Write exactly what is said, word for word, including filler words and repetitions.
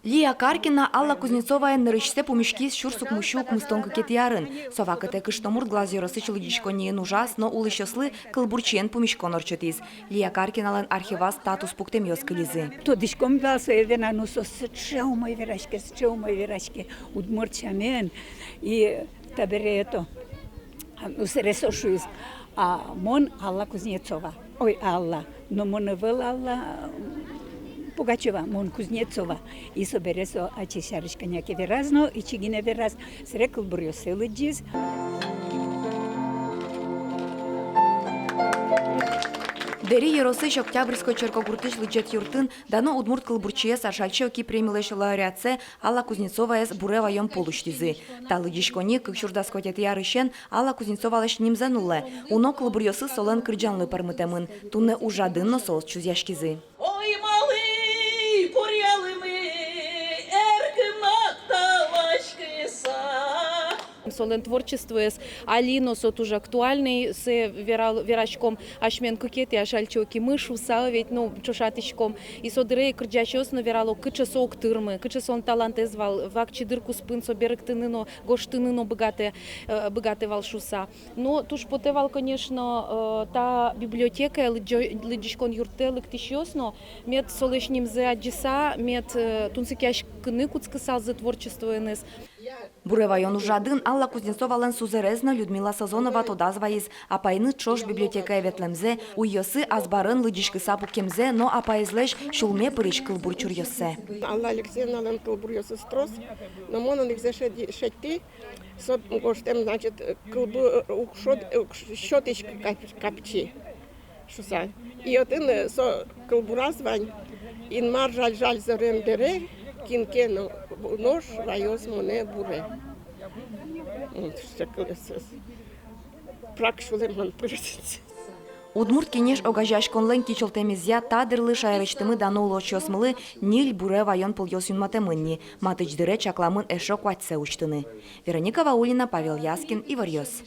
Лия Каркина Алла Кузнецоваен нырысьсэ пумиськиз сюрс укмыссю укмыстон кыкетӥ арын. Со вакытэ кышномурт Глаз ёросысь лыдӟиськонниын ужаз но улӥсьёслы кылбурчиен пумиськон ортчытӥз. Лия Каркиналэн архиваз та туспуктэмъёс кылизы. Тодӥськом вал сое вена, но со сыӵе умой вераське, сыӵе умой вераське удмурт сямен. И табере это, а, ну, сэре со шуиз: «А мон Алла Кузнецова». Ой, Алла. Но мон ӧвӧл Алла, м, Пугачева, мон Кузнецова. И собере со ачиз сярысь кӧня ке вераз но, ичи гинэ вераз, сэре кылбуръёссэ лыдӟиз. Дэри ёросысь Октябрьской черкогуртысь лыдӟет юртын дано удмурт кылбурчиез, Ашальчи Оки премилэсь лауреатсэ Алла Кузнецоваез Буре ваён пол усьтӥзы. Та лыдӟиськонни кык сюрс дас куатетӥ арысен Алла Кузнецовалэсь нимзэ нуллэ. Уно кылбуръёсыз солэн кырӟанлы пӧрмытэмын. Туннэ ужрадын но соос чузъяськизы. Ой, малы буръялӥмы эркын макталаськыса. Солэн творчествоез али но со туж актуальный, сое верал-, вераськом асьмен кыкетӥ Ашальчи Окимы шуса, ведь, ну, ӵошатӥськом. И со дыре кырӟасьёс но верало, кыӵе со ог тырмы, кыӵе солэн талантэз вал, вакчи дыр куспын со берыктыны но, гожтыны но быгатэ, э, быгатэ вал шуса. Ну, туж потэ вал, конечно, э, та библиотекае, лыдӟо-, лыдӟиськон юртэ лыктӥсьёс но, мед солэсь нимзэ адӟыса, мед, э, тунсыкъяськыны кутскысалзы творчествоеныз. Буре ваён ужрадын Алла Кузнецовалэн сузэрез но Людмила Сазонова тодаз вайиз апайеныз ӵош библиотекае ветлэмзэ, уйёсы азбарын лыдӟиськыса пукемзэ но апаезлэсь сюлме пырись кылбур чуръёссэ. Алла Алексеевналэн кылбуръёсыз трос, но мон одӥгзэ шеди-, шедьтӥ, со гожтэм, значит, кылбу-, укшо-, укш-, сётӥсько кап-, капчи шуса. И отын, э, со кылбураз вань: «Инмар жаль-жаль зорем бере, кин ке но нош ваёз монэ буре». Вот, шекылесэс. Прак сюлэмын пырысь. Удмурт Кенеш огазеяськонлэн кичӧлтэмезъя та дырлы шаерысьтымы дано улӥсьёсмылы ньыль Буре ваён полъёс юнматэмын ни. Матысь дыре чакламын эшшо куатьсэ усьтыны. Вероника Ваулина, Павел Яскин, «Иворъёс».